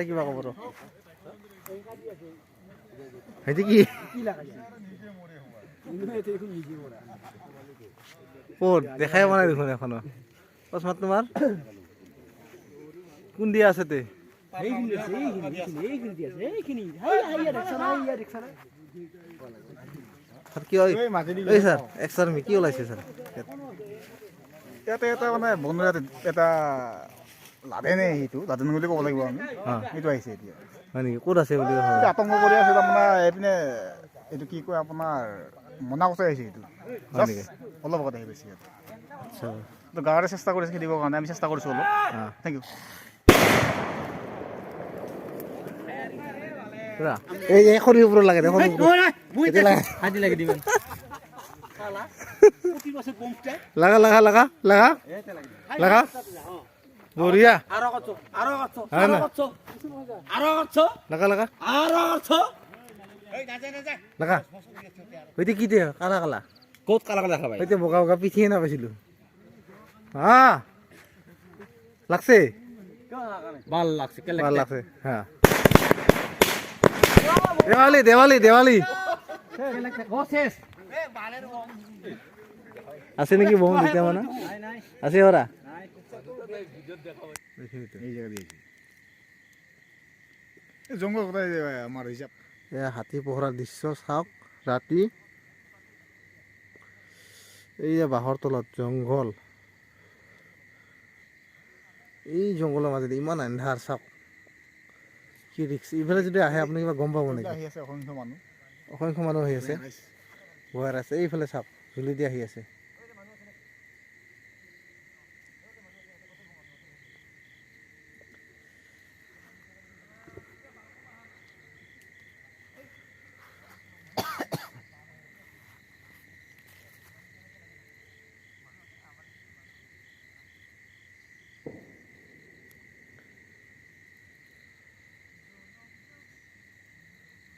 কিবা ক'ব সেইটো কি ক'ত দেখাই পোৱা নাই দেখোন এখনো। অকস্মাত তোমাৰ কোন দিয়া আছে তে? কি ওলাইছে ছাৰ? ইয়াতে এটা মানে বনৰীয়া এটা লাডেনে, সেইটো লাডেন বুলি ক'ব লাগিব আমি, সেইটো আহিছে এতিয়া। হয় নেকি? ক'ত আছে বুলি আতংক কৰি আছে তাৰমানে এইপিনে, এইটো কি কয় আপোনাৰ মনাকচাই আহিছে এইটো, অলপ আগত আহি পাইছে ইয়াত। আচ্ছা, গাঁৱৰে চেষ্টা কৰিছে খেদিবৰ কাৰণে, আমি চেষ্টা কৰিছোঁ অলপ। Thank U. এই খৰিৰ ওপৰত লাগে, লাগা লাগা লাগা লাগা লাগা, বঢ়িয়া। লাগা লাগা লাগা। ওইটা কি দে কালা কালা? ক'ত কালা কালা দেখা পাই? ওইটা বগা বগা পিঠিয়ে নাপাইছিলো। হা লাগছে, ভাল লাগছে, ভাল লাগছে। হ্যাঁ, দেৱালী দেৱালী দেৱালী আছে নেকি? বহু দুটা মানে আছে ওৰা। হাতী পহৰাৰ দৃশ্য চাওক ৰাতি। এই যে বাঁহৰ তলত জংঘল, এই জংঘলৰ মাজেদি ইমান এন্ধাৰ, চাওক কি ৰিক্স। ইফালে যদি আহে আপুনি কিবা গম পাব নেকি? অসংখ্য মানুহ আহি আছে, বহাই আছে। এইফালে চাওক জুলি দি আহি আছে।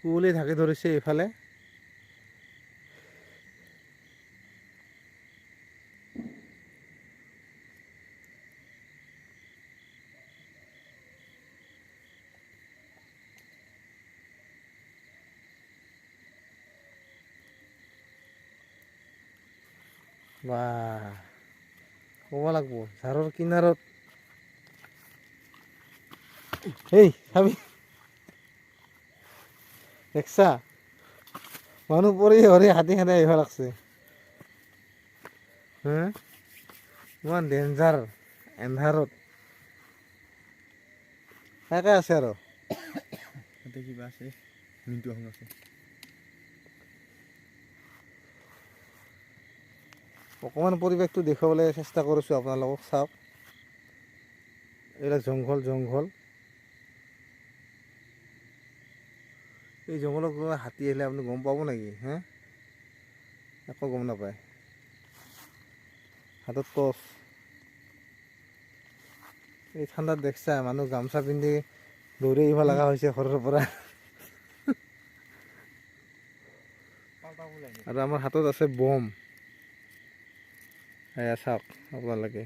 কুঁৱলী ঢাকি ধৰিছে এইফালে। বা ক'ব লাগব ঝাৰৰ কিনাৰত। এই চাবি দেখছা, মানুহ পৰি হৰি হাতী খানে আহিব লাগছে। হে ইমান ডেঞ্জাৰ এন্ধাৰত তাকে আছে আৰু। কিবা আছে, মিণ্টু আছে। অকণমান পৰিৱেশটো দেখুৱাবলৈ চেষ্টা কৰিছোঁ আপোনালোকক। চাওক এইবিলাক জংঘল জংঘল। এই জংঘলত কোনোবা হাতী আহিলে আপুনি গম পাব নেকি? হে একো গম নাপায়। হাতত টৰ্চ। এই ঠাণ্ডাত দেখছা মানুহ গামোচা পিন্ধি দৌৰি আহিব লগা হৈছে ঘৰৰ পৰা। আৰু আমাৰ হাতত আছে বম। এয়া চাওক আপোনালোকে।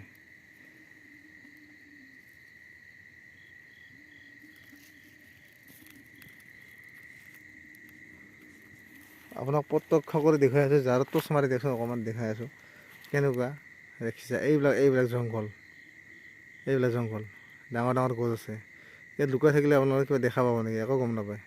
আপোনাক প্ৰত্যক্ষ কৰি দেখুৱাই আছোঁ, যাৰ টৰ্চ মাৰি দেখোন অকণমান দেখাই আছোঁ কেনেকুৱা দেখিছে। এইবিলাক এইবিলাক জংঘল, এইবিলাক জংঘল, ডাঙৰ ডাঙৰ গছ আছে। ইয়াত লুকাই থাকিলে আপোনালোকে কিবা দেখা পাব নেকি? একো গম নাপায়।